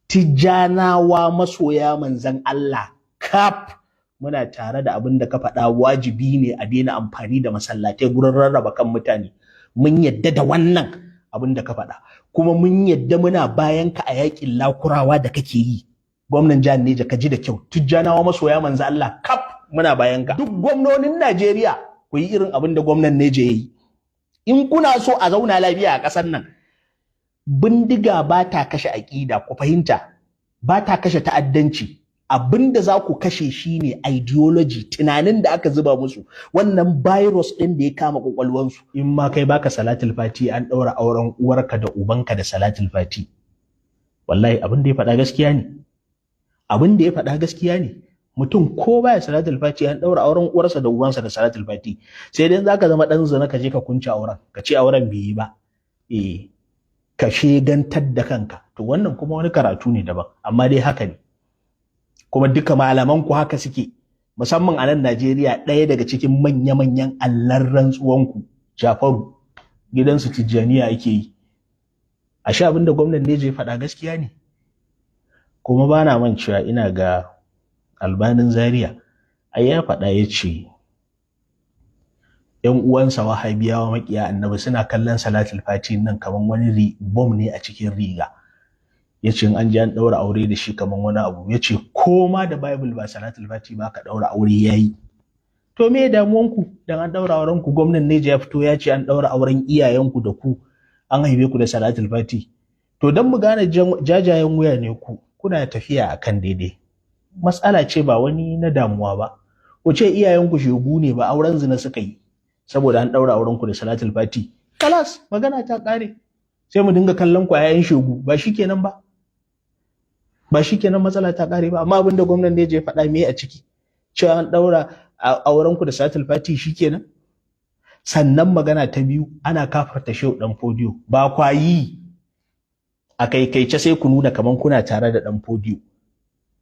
Tijjanawa masoya manzan Allah kaf muna tare da abin da ka faɗa. Wajibi ne a daina amfani da masallatai gurin rarraba kan mutane. Mun yadda da wannan abin da ka faɗa, kuma mun yadda muna bayan ka a yakin Lakurawa da kake yi. Gwamnan jihar Neja, ka ji da kyau, Tijjanawa masoya manzan Allah kaf muna bayan ka. Duk gwamnonin Najeriya, ku yi irin abin da gwamnan Neja ya yi in kuna so a zauna lafiya a ƙasar nan. Bindiga ba ta kashe aƙida, ku fahimta, ba ta kashe ta'addanci. Abin da za ku kashe shi ne ideology, tunanin da aka zuba musu, wannan virus ɗin da ya kama kwakwalwansu. In ma kai baka salatul fati, an ɗaura auren uwarka da ubanka da salatul fati. Wallahi abin da ya faɗa gaskiya ne, abin da ya faɗa gaskiya ne. Mutum ko baya salatul fati, an ɗaura auren uwarsa da ubansa da salatul fati. Sai dai zaka zama ɗan zina, ka je ka kunce auren, ka ce auren bai yi ba, eh, ka shegantar da kanka. To wannan kuma wani karatu ne daban, amma dai haka ne. Kuma duka malaman ku haka suke, musamman a nan Najeriya. Ɗaya daga cikin manya-manyan allan rantsuwanku, Jafaru, gidansu Tijjaniya ake yi. A sha abin da gwamnan ne ya faɗa gaskiya ne. Kuma ba na man cewa ina ga Albanin Zaria ai ya faɗa, ya ce ‘yan uwansa Wahabiyawa maƙiya Annabi suna kallon salatul fati nan kamar wani bom ne a cikin riga. Ya ce an ji an ɗaura aure da shi kamar wani abu. Ya ce ko ma da Bible ba salatul fati ba ka ɗaura aure, ya yi. To me damuwanku dan an ɗaura auren ku? Gwamnan Neja ya fito ya ce an ɗaura auren iyayenku da ku, an haife ku da salatul fati. To dan mu gane jajayen wuya ne ku, kuna tafiya akan daidai. Matsala ce ba wani na damuwa ba. Ku ce iyayenku shegu ne, ba auren zina suka yi, saboda an ɗaura auren ku da salatul fati. Kalas, magana ta ƙare. Sai mu dinga kallon ku a yayin shegu. Ba shikenan ba? Ba shikenan matsala ta ƙare ba? Amma abin da gwamnan ne je faɗa, me a ciki? Cewa an ɗaura auren ku da salatul fati, shikenan. Sannan magana ta biyu, ana kafarta Shehu Dan Fodiyo, ba kwayi a kaikaice, sai ku nuna kaman kuna tare da Dan Fodiyo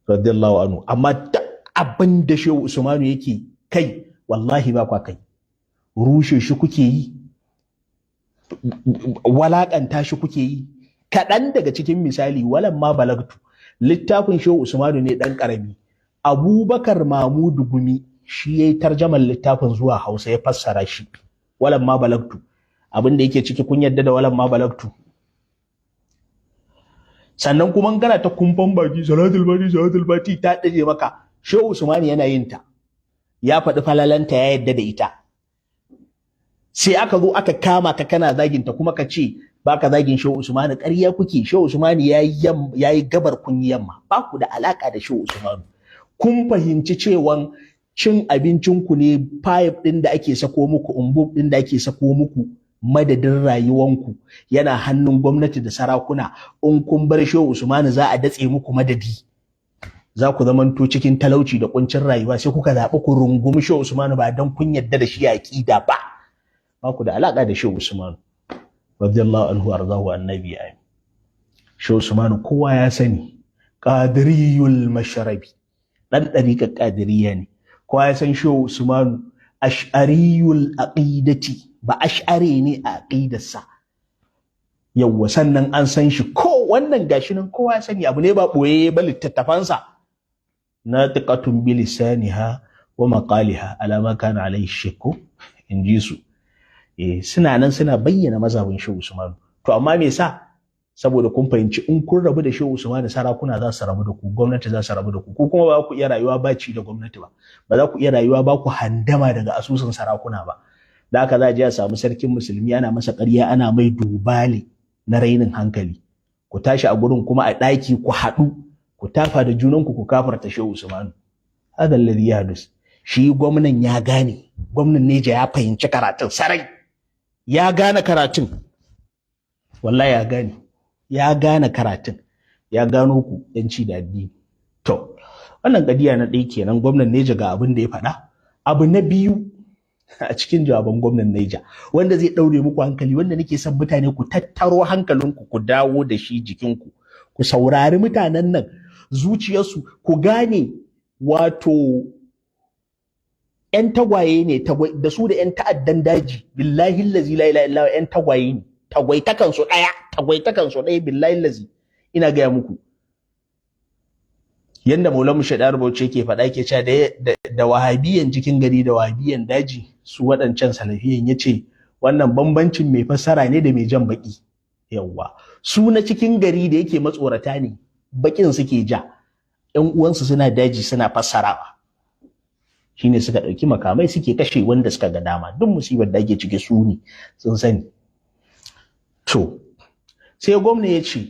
radiyallahu anhu, amma duk abin da Shehu Usmanu yake kai, wallahi ba kwa kai. Rushe shi kuke yi, walakanta shi kuke yi. Kaɗan daga cikin misali, Walan Ma Balagtu, littafin Shehu Usmanu ne ɗan ƙarami. Abubakar Mamudu Gumi shi ya yi tarjaman littafin zuwa Hausa, ya fassara shi. Walan Ma Balagtu, abin da yake ciki, kun yadda da Walan Ma Balagtu? Sannan kuma kana ta kumfan baki, salatul fati, salatul fati ta daje maka. Shehu Usmanu yana yin ta, ya faɗi falalanta, ya yadda da ita. Sai aka zo aka kama ka kana zagin ta, kuma ka ce baka zagin Shehu Usmanu. Ƙarya kuke. Shehu Usmanu yayi gabar, kun yi yamma. Ba ku da alaka da Shehu Usmanu. Kun fahimci cewan cin abincin ku ne, pipe din da ake sako muku, umbub din da ake sako muku, madadin rayuwanku yana hannun gwamnati da sarakuna. In kun bar Shehu Usmanu, za a datse muku madadi, za ku zamanto cikin talauci da kuncin rayuwa. Sai kuka zaɓi ku rungumi Shehu Usmanu, ba don kun yadda da shi a aƙida ba. Ba ku da alaƙa da Shehu Usmanu radiyallahu anhu arzahu annabi amin. Shehu Usmanu kowa ya sani, qadiriyul mashrabi, dan ɗariƙar Qadiriyya ne. Kowa ya san Shehu Usmanu ash'ariyul aqidati, ba ash'ari ne a aqidarsa. Yawwa, sannan an san shi ko wannan gashi nan, kowa ya sani, abu ne ba boye ba, littattafansa na tiqatun bi lisaniha wa maqaliha ala ma kana alaihi shakku, in ji su. Eh, suna nan suna bayyana mazhabin Shehu Usman. To amma me yasa? Saboda kun fahimci in kun rabu da Shehu Usman, sarakuna za su rabu da ku, gwamnati za su rabu da ku. Ku kuma ba ku iya rayuwa ba ci da gwamnati ba, ba za ku iya rayuwa ba ku handama daga asusun sarakuna ba. Da haka za a je a samu sarkin musulmi, ana masa ƙarya, ana mai dubali na rainin hankali. Ku tashi a gurin kuma a ɗaki ku haɗu, ku tafa da junanku, ku kafarta Shehu Usmanu. Hada alladhi yahdus. Shi gwamnan ya gane, gwamnan Neja ya fahimci karatun sarai, ya gane karatun, wallahi ya gane, ya gane karatun, ya gano ku yanci da addini. To wannan kadiya na ɗaya kenan, gwamnan Neja ga abin da ya faɗa. Abu na biyu a cikin jawaban gwamnan Neja wanda zai ɗaure muku hankali, wanda nake son mutane ku tattaro hankalinku, ku dawo da shi jikinku, ku saurari mutanen nan, zuciyarsu, ku gane wato 'yan tagwaye ne da su da 'yan ta'addan daji. Billahi lazi la ilaha illa, 'yan tagwaye ne, tagwaitakan su ɗaya, tagwaitakan su ɗaya. Billahi lazi, ina gaya muku. Yanda Maulana Shaidar Bauchi yake faɗa, yake cewa da wahabiyan cikin gari da wahabiyan daji, su waɗancan salafiyan, yace wannan bambancin mai fassara ne da mai jan baki. Yawwa, su na cikin gari da yake matsorata ne, bakin suke ja, ƴan uwansu suna daji suna fassarawa. Shine suka ɗauki makamai suke kashe wanda suka ga dama. Duk musibar da ake ciki su ne sun sani. To sai gwamna ya ce,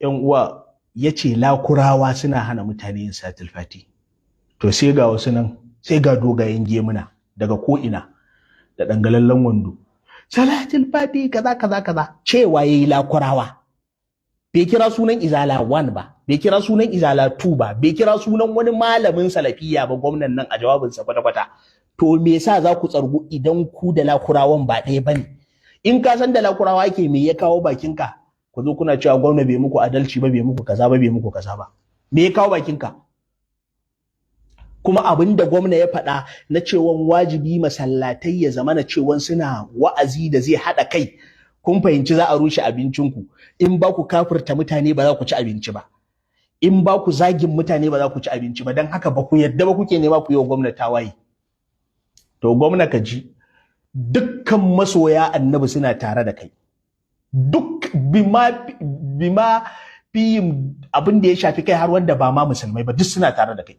ƴan uwa, ya ce Lakurawa suna hana mutane yin Salatul Fati. To sai ga wasu nan, sai ga dogayen gemuna daga ko'ina da dangalallen wando, Salatul Fati kaza kaza kaza. Cewa yayi Lakurawa, bai kira sunan Izala 1 ba, bai kira sunan Izala 2 ba, bai kira sunan wani malamin salafiya ba gwamnan nan a jawabinsa kwata-kwata. To me yasa za ku tsargu idan ku da Lakurawan ba ɗaya bane? In ka san da Lakurawa ke, me ya kawo bakinka ku zo kuna cewa gwamna bai muku adalci ba, bai muku kaza ba, bai muku kaza ba? Me ya kawo bakinka? Kuma abin da gwamna ya faɗa na cewan wajibi masallatai ya zama na cewan suna wa'azi da zai haɗa kai, kun fahimci za a rushe abincinku. In ba ku kafirta mutane, ba za ku ci abinci ba. In ba ku zagin mutane, ba za ku ci abinci ba. Don haka ba ku yadda ba, kuke nema ku yi wa gwamna tawaye. To gwamna, ka ji, dukkan masoya Annabi suna tare da kai, duk bima fihim, abin da ya shafi kai har wanda ba ma musulmai ba, duk suna tare da kai.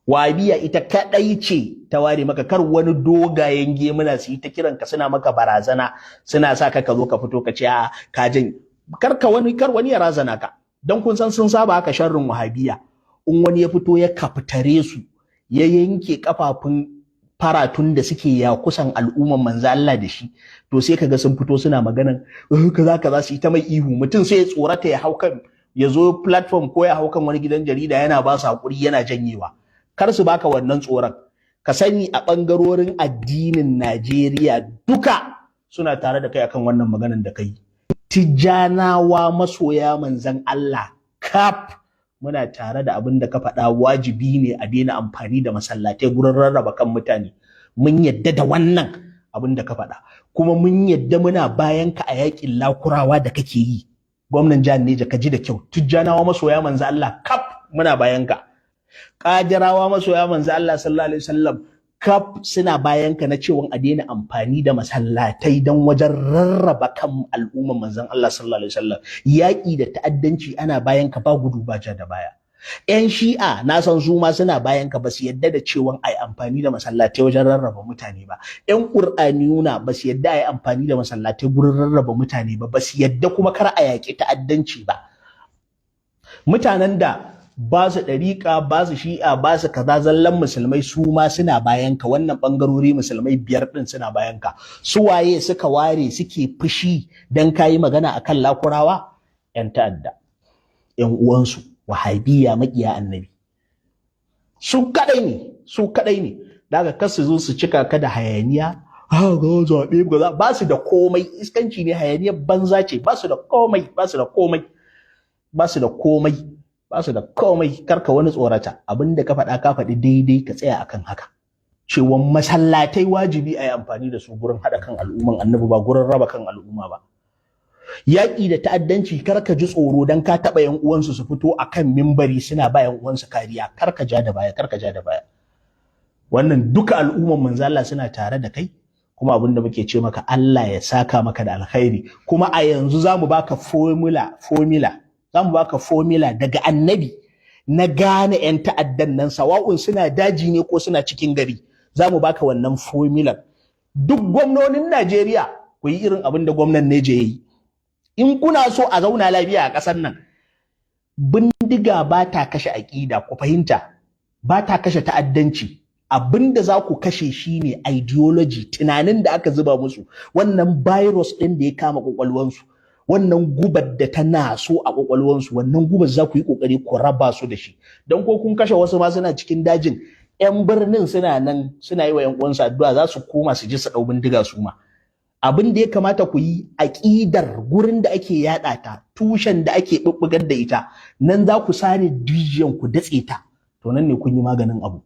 Wahabiya ita kadai ce ta ware maka. Kar wani dogayen gemuna su yi ta kiran ka suna maka barazana, suna sa ka zo ka fito ka ce a ka jan. Kar ka wani, kar wani ya razana ka, dan kun san sun saba haka, sharrin wahabiya. In wani ya fito ya kaftare su, ya yanke kafafun faratun da suke ya kusan al'umman Manzo Allah da shi, to sai kaga sun fito suna maganan kaza kaza, su yi ta mai ihu. Mutum sai ya tsorata, ya hau kan, ya zo platform ko ya hau kan wani gidan jarida yana ba su hakuri, yana janyewa. Kar su baka wannan tsoron. Ka sani, a ɓangarorin addinin Najeriya duka suna tare da kai akan wannan maganan da kai. Tijjanawa masoya Manzon Allah kaf muna tare da abin da ka faɗa, wajibi ne a daina amfani da masallatai gurin rarraba kan mutane. Mun yadda da wannan abin da ka faɗa, kuma mun yadda, muna bayan ka a yakin Lakurawa da kake yi. Gwamnan jihar Neja, ka ji da kyau, Tijjanawa masoya Manzo Allah kaf muna bayan ka. Kadirawa masoya Manzo Allah sallallahu alaihi wasallam kaf suna bayan ka na cewa a daina amfani da masallatai don wajen rarraba kan al'umman Manzon Allah sallallahu alaihi wasallam. Yaƙi da ta'addanci, ana bayan ka, ba gudu ba ja da baya. Yan Shi'a na san su ma suna bayan ka, ba su yadda da cewa ai amfani da masallatai wajen rarraba mutane ba. Yan Qur'aniyuna ba su yadda ai amfani da masallatai gurin rarraba mutane ba, ba su yadda kuma kar a yaƙi ta'addanci ba. Mutanen da ba su ɗariƙa, ba su Shi'a, ba su kaza, zallan musulmai, su ma suna bayan ka. Wannan ɓangarori musulmai biyar ɗin suna bayan ka. Su waye suka ware suke fushi dan kayi magana akan Lakurawa? Yan ta'adda, yan uwansu Wahabiyya, maƙiya Annabi, su kadai ne, su kadai ne. Daga kar su zo su cika ka da hayaniya, ga zaɓe ba su da komai, iskanci ne, hayaniyar banza ce, ba su da komai, ba su da komai, ba su da komai, ba su da komai. Karka wani tsorata. Abinda ka faɗa, ka faɗi daidai, ka tsaya akan haka, cewa masallatai wajibi a yi amfani da su gurin haɗa kan al'umman Annabi, ba gurin raba kan al'umma ba. Yaƙi da ta'addanci, kar ka ji tsoro dan ka taɓa yan uwansu su fito akan mimbari suna ba yan uwansu kariya. Kar ka ja da baya, kar ka ja da baya. Wannan duka al'umman Manzo Allah suna tare da kai. Kuma abin da muke ce maka, Allah ya saka maka da alkhairi. Kuma a yanzu zamu baka formula, formula zamu baka, formula daga Annabi na gane 'yan ta'addan nan, sawa'un suna daji ne ko suna cikin gari. Zamu baka wannan formula. Duk gwamnonin Najeriya, ku yi irin abin da gwamnan Neja ya yi in kuna so a zauna lafiya a ƙasar nan. Bindiga ba ta kashe aƙida, ku fahimta, ba ta kashe ta'addanci. Abinda za ku kashe shine ideology, tunanin da aka zuba musu, wannan virus ɗin da ya kama kwakwalwansu, wannan gubar da ta naso a kwakwalwansu. Wannan gubar za ku yi kokari ku raba su da shi, don ko kun kashe wasu ma suna cikin dajin, yan birnin suna nan suna yi wa yan uwansu addu'a, za su koma su ji su ɗau bindiga su ma. Abin da ya kamata ku yi, aƙidar, gurin da ake yaɗa ta, tushen da ake bubbugar da ita, nan za ku sare jijiyan, ku datse ta. To nan ne kun yi maganin abu.